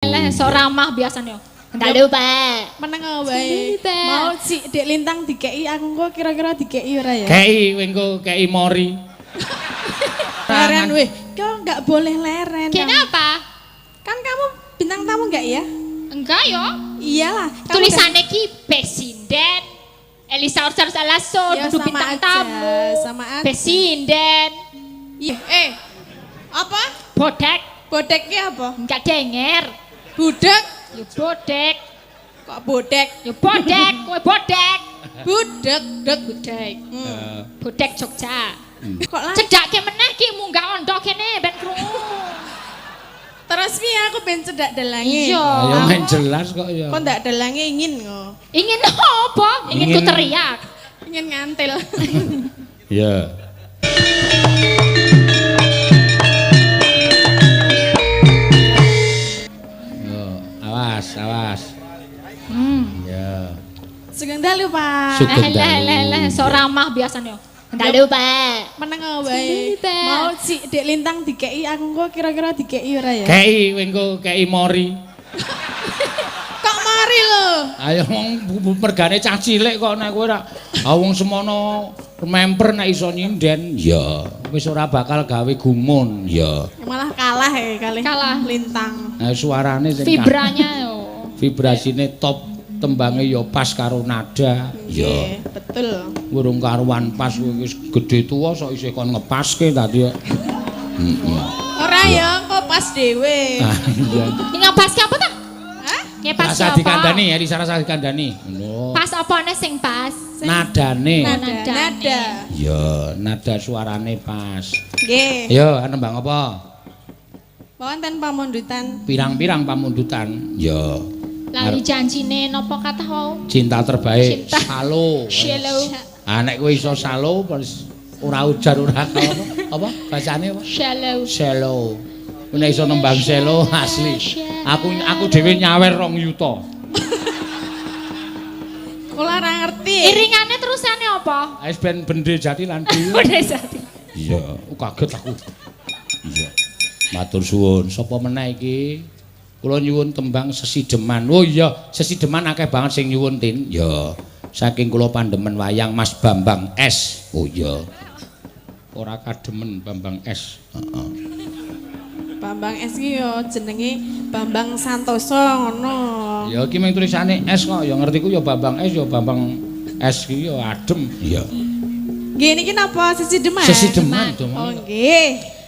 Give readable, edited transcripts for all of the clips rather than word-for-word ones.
Lah sok ramah biasanya. Dalu, Pak. Meneng wae. Mau si Dek Lintang dikei aku engko kira-kira dikei ora ya? Kei kowe engko kei mori. Leren weh. Kau nggak boleh leren. Kenapa? Kan kamu bintang tamu nggak ya? Enggak yo. Iyalah. Tulisannya ki Besinden. Elisa Orchard Salaso Ya, dudu sama bintang aja, tamu. sama aja. Besinden. Iya. Apa? Bodek. Bodeknya apa? Enggak denger. Budek. Ya bodek. Kok bodek? Ya bodek, kowe bodek. Budek, dek. Bodek. Bodek Jogja. Kok lah? Cedake meneh ki munggah ondo kene ben krungu. Terus piye aku ben cedak dalange? Iya. Ayo main jelas kok ya. Kok ndak dalange ingin kok. Ingin apa? Ingin ku teriak. Ingin ngantil. Iya. Yo, awas, awas. Ya. Sugeng dalu, Pak. Sugeng Lah dalu. lah lah sok ramah biasanya. Dalu, Pak. Meneng wae. Mau si Dek Lintang dikei aku engko kira-kira dikei ora ya? Kei kowe engko kei mori. Kok mari lho? Ayo wong mergane cah cilik kok nek kowe ora ah wong semono memper nek iso nyinden. Ya, wis ora bakal gawe gumun. Ya. Malah kalah ya kali. Kalah. Lintang. Nah, suarane sing Vibranya yo. Vibrasine top, tembange ya pas karo nada. Ya. Betul. Urung karuan pas kowe wis gedhe tuwa sok isih kon ngepaske tadi ya. Heeh. Ora ya, kok pas dhewe. Ah, iya. Ngepaske apa ta? Hah? Ngepaske Rasa apa? dikandani, Elisa rasa dikandani. Ngono. Pas apane sing pas? Nadane. Nada. Nadane. Nada. Ya, nada suarane pas. Nggih. Yo, nembang apa? Wonten pamundutan. Pirang-pirang pamundutan. Ya. Lali janjine napa kathah wau? Cinta terbaik, Cinta. Salo. Shallow. Ah nek kowe iso salo terus ora ujar ora apa? Apa bacane apa? Shallow. Selo. Nek iso nembang selo asli. Aku dhewe nyawer 2 yuta. Kula ora ngerti. Iringane terusane apa? Wis ben bende jati lan dewi. Bende jati. Iya, kaget aku. Iya. Matur suwun. Sapa meneh iki? Kula nyuwun tembang sesideman. Oh iya, sesideman akeh banget sing nyuwun, Tin. Ya. Saking kula pandemen wayang Mas Bambang S. Oh iya. Ora kademen Bambang S. Heeh. Bambang S ki yo jenenge Bambang Santoso ngono. Ya iki mung tulisane S kok, ya ngertiku ya Bambang S ya Bambang S ki ya adem. Iya. Nggih niki napa sesideman? Sesideman to. Oh nggih.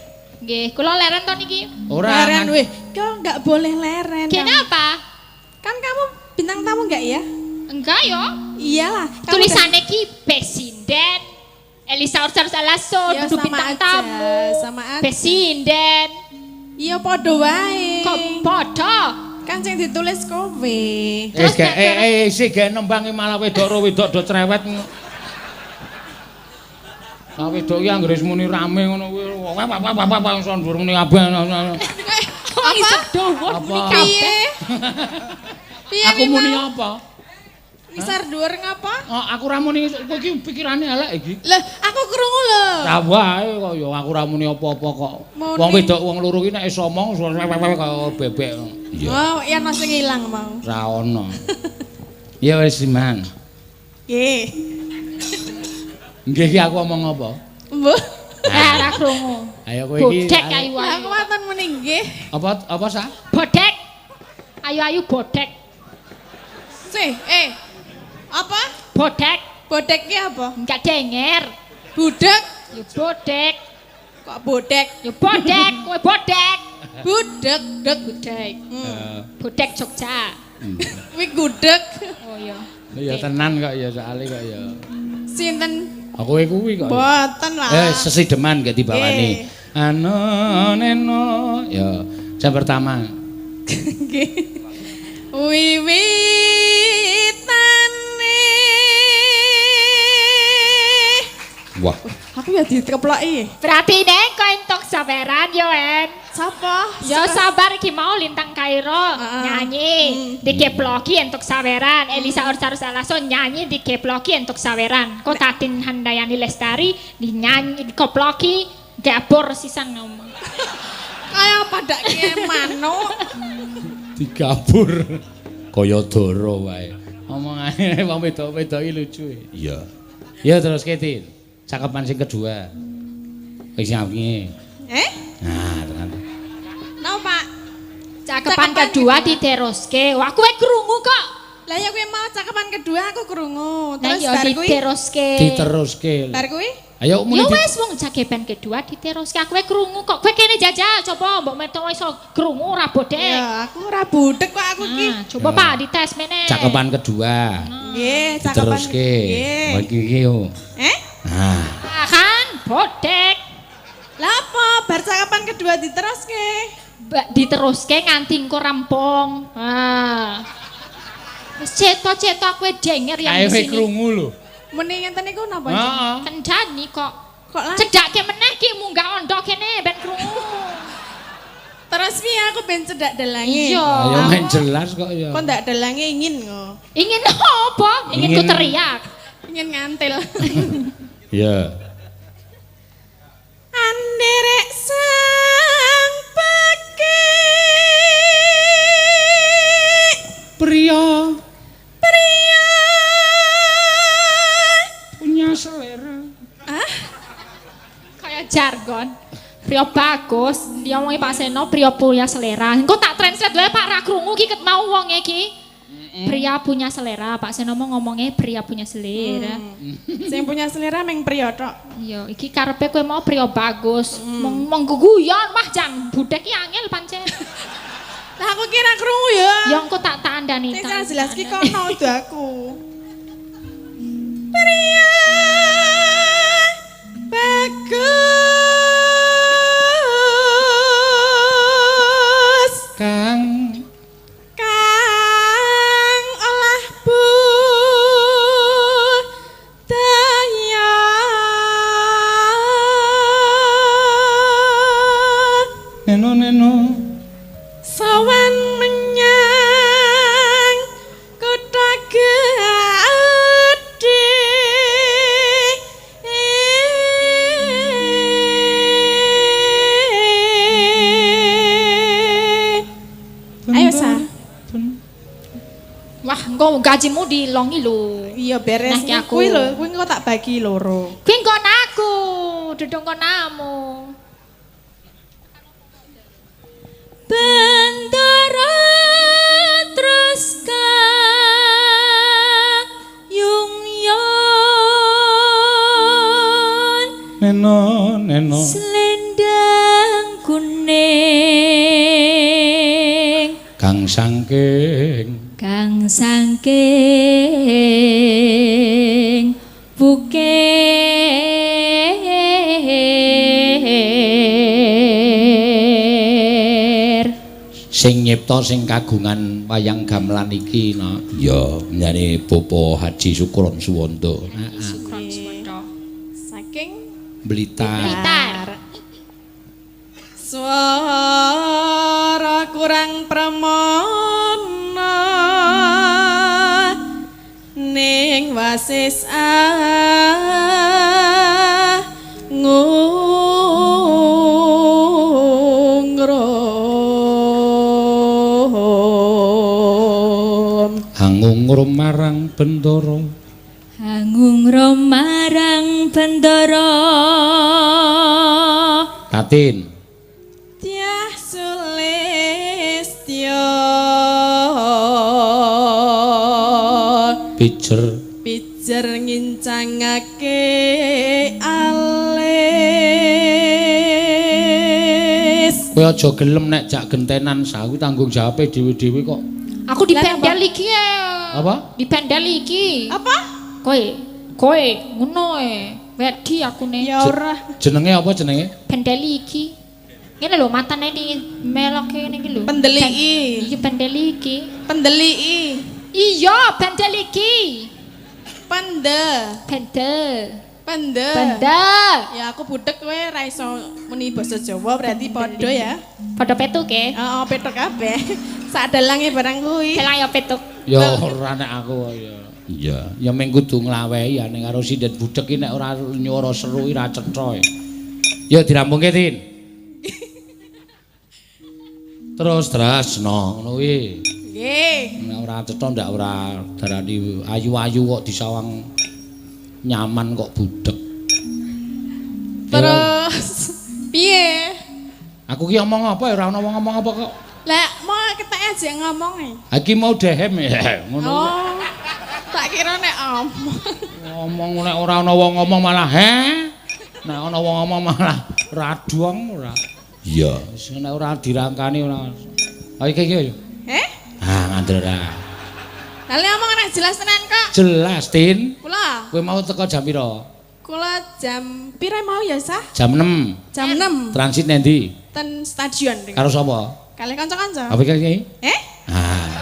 Nggih, kula leren to niki. Ora. Leren weh. Kau nggak boleh leren. Kenapa? Kan kamu bintang tamu nggak ya? Enggak yo. Iyalah. Tulisane ki Besinden. Elisa Orchard Salaso Ya, dudu sama bintang aja, tamu. sama aja. Besinden. Iya padha wae. Kok padha? Kan sing ditulis kowe. Wis sik gawe nembangi malah wedok ro wedok do cerewet. Lah wedok iki anggere wis muni rame ngono kuwi. Wah wah wah wah iso ndur muni kabeh. Kok iso dawa muni kabeh? Piye? Aku muni apa? Ngisar dhuwur ngapa? Oh, aku ra muni kowe iki pikirane elek iki. Lah, aku krungu lho. Ra wae kok ya aku ra muni apa-apa kok. Wong wedok wong loro iki nek iso omong kaya bebek. Iya. Oh, iya ana sing ilang mau. Ra ono. Ya wis Mang. Nggih. Nggih iki aku omong apa? Mbuh. Ora krungu. Ayo kowe iki. Bodek ayu-ayu. Aku waton muni nggih. Apa apa sa? Bodek. Ayu-ayu bodek. Sih, apa? Bodek. Bodek ki apa? Enggak denger. Budek. Ya bodek. Kok bodek? Ya bodek, kowe bodek. Budek, dek. Bodek. Bodek Jogja. Kuwi gudeg. Oh iya. Ya tenan kok ya soalé kok ya. Sinten? Aku kuwi kok. Mboten lah. Sesideman gak dibawani. Ano neno. Ya, jam pertama. Nggih. Wiwitane. Wah. Aku ya dikeploki. Berarti nek kowe entuk sabaran yo, En. Sapa? Ya sabar iki mau Lintang Kairo nyanyi dikeploki entuk saweran. Elisa Orchard Salaso nyanyi dikeploki entuk saweran. Kok Tatin Handayani Lestari dinyanyi dikoploki gabor sisan ngomong. Kaya padake manuk. Digabur kaya dara wae. Omongane wong wedok-wedok iki lucu. Iya. Ya terus Tin. Cakepan sing kedua. Wis piye? Eh? Nah, tenan. Napa, Pak? Cakepan kedua diteruske. Wah, kowe krungu kok. Lah ya kowe mau cakepan kedua aku krungu. Lah Terus ya bar kuwi diteruske. Diteruske. Bar kuwi? Ayo muni. Ya wis wong cakepan kedua diteruske. Aku kowe krungu kok. Kowe kene jajal coba mbok metu iso krungu ora bodek. Ya, aku ora budek kok aku iki. Nah, coba Pak dites meneh. Cakepan kedua. Nggih, cakepan. Diteruske. Nggih. Iki iki yo. Eh? Nah, Ah, kan bodek. Lah apa? Bar cakepan kedua diteruske. Diteruske nganti engko rampung. Ah. Wis ceto-ceto aku denger yang ae di sini. krungu lho. Muni ngenten niku napa? Heeh. Kendani kok. Kok lah? Cedhakke meneh ki munggah ondok kene ben krungu. Terus piye aku ben cedak dalange? Iya. Ayo main jelas kok ya. Kok ndak dalange ingin kok. Ingin apa? Ingin ku Ingin- teriak. Ingin ngantil. Iya. Anderek sang peke Pria pria punya selera. Ah, Kayak jargon. Pria bagus, dia ngomongi Pak Seno pria punya selera. Engko tak translate wae Pak ra krungu ki ket mau wong iki. Pria punya selera, Pak Seno mau ngomongnya pria punya selera. Sing punya selera meng pria tok. Iya, iki karepe kowe mau pria bagus. Mong mong guguyon mah jan budek ki angel pancen. Lah aku kira krungu ya. Ya engko tak tak andani. Sing tak jelas ki andani. kono udu aku. Pria bagus Kang kang olah budaya neno neno sowan menyang kutha gedhe. Ayo sa. Wah, engko gajimu dilongi lho. Iya beres. Nah, ki aku. Kuwi lho, kuwi engko tak bagi loro. Kuwi nggon aku, duduk nggonamu. Bendara terus kayung yon neno neno selendang kuning kang sangking kang sangking bukir. Sing nyipta sing kagungan wayang gamelan iki no. Ya njane Bapak Haji Sukron Suwondo. Heeh. Sukron Suwondo. Saking Blitar. Blitar. Swara kurang pramana ning wasis angungrum. Angungrum marang Bendara. Angungrum marang Bendara. Tatin. Dyah Sulistya. Pijer. Pijer ngincangake alis. Kowe aja gelem nek jak gentenan sawi tanggung jawabe dhewe-dhewe kok. Aku dipendel iki ya. Apa? Dipendel iki. Apa? Kowe, kowe ngono e. Wedi akune. Ya ora. Jenenge apa jenenge? Pendeli iki. Ngene lho matane di melok ngene iki lho. Pendeliki. Iya pendeli iki. Pendeliki. Iya, pendeli iki. Pende. Pende. Pende. Pende. Ya aku budek kowe ra iso muni basa Jawa berarti padha ya. Padha petuk e. Heeh, petuk kabeh. Sak dalange barang kuwi. Dalang ya petuk. Ya ora nek aku ya. Iya, ya mung kudu nglawehi ya ning karo sinden budek iki nek ora nyuara seru iki ra cetha. Ya dirampungke, Tin. Terus tresno ngono kuwi. Nggih. Nek ora cetha ndak ora darani ayu-ayu kok disawang nyaman kok budhek. Terus piye? Aku ki omong apa ya ora ono wong ngomong apa kok. Lah mau keteke aja ngomong e. Ha iki mau dehem ya ngono. Oh. Tak kira nek omong. Ngomong nek ora ana wong ngomong malah he. Nek ana wong ngomong malah radong ora. Iya, wis nek ora dirangkani ora. Ha iki iki yo. Eh? Ah, ngandel ora. Lah lek omong ora jelas tenan kok. Jelas, Tin. Kula, Kowe mau teko jam pira? kula jam pira mau ya, Sah? Jam 6. Jam 6 Transit nendi? ten stadion. Karo sapa? Kalih kanca-kanca. Apa iki iki? Eh? Ah.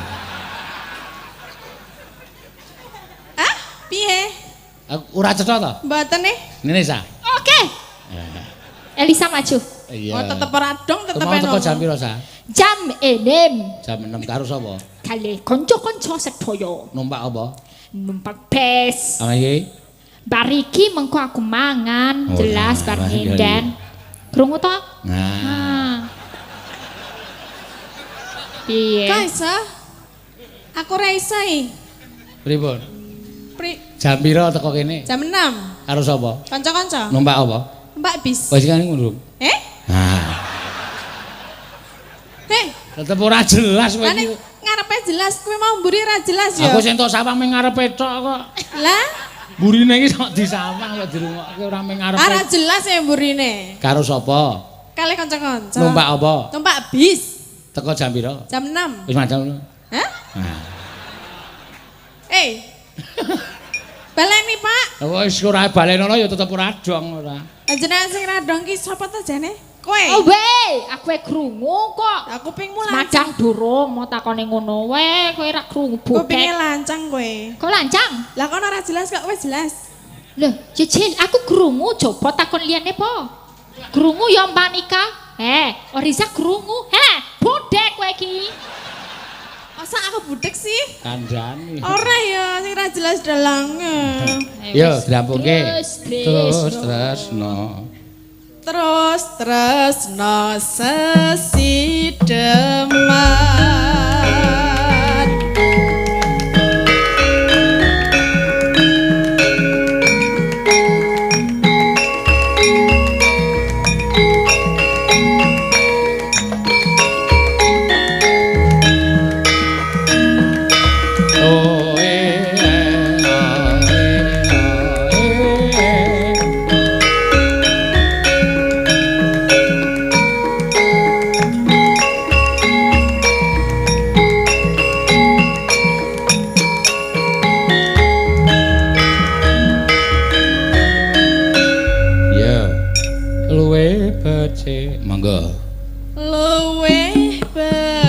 Ah, piye? Aku ora cetha to? Mboten eh. Ngene, Sa. Oke. Elisa maju. Iya. Oh, tetep ora dong, tetep Mau teko enak. jam pira, Sa? Jam 6 Jam 6 karo sapa? kalih kanca-kanca sedaya Numpak apa? numpak bus. Ah iki. Bar iki mengko aku mangan, Oh, jelas bar nah, iya, nyinden. Krungu to? Nah. Ah. Piye? Kok iso? Aku ora iso iki. Pripun? Pri Jam pira teko kene? jam 6. Karo sapa? Kanca-kanca. Numpak apa? Numpak bis. Wis kan ngono. Eh? Nah, Heh, tetep ora jelas kowe lah nek iki. ngarepe jelas kowe mau mburi ora jelas ya. Aku sing tok sawang ming ngarepe tok kok. Lah, Burine iki sok disawang kok dirungokke ora ming ngarepe. ora jelas ya mburine. Karo sapa? Kalih kanca-kanca. Numpak apa? Numpak bis Teko jam pira? jam 6. Wis macam ngono. Hah? Nah. Eh. Baleni, Pak. Wis ora balenono ya tetep ora dong ora. Jenengan sing ra dong ki sapa ta jane? Kowe. Oh weh, aku e krungu kok. Aku pingmu lancang. Madang durung mau takone ngono wae, kowe ra krungu Kupinge bukek. lancang kowe. Kok lancang? Lah kono ora jelas kok wis jelas. Loh, Cicil, aku krungu coba takon liyane po. Krungu ya Mbak Nika. Eh, Oriza krungu. Heh, budek kowe iki. Masa aku budek sih? Kandhani. Ora ya, sing ra jelas dalange. Yo, dirampungke. Terus, Terus tresno. Terus tresno sesideman. Oh, eh, eh, oh, eh, oh, eh, eh. Ya. Luwe becik, monggo. Luwih becik.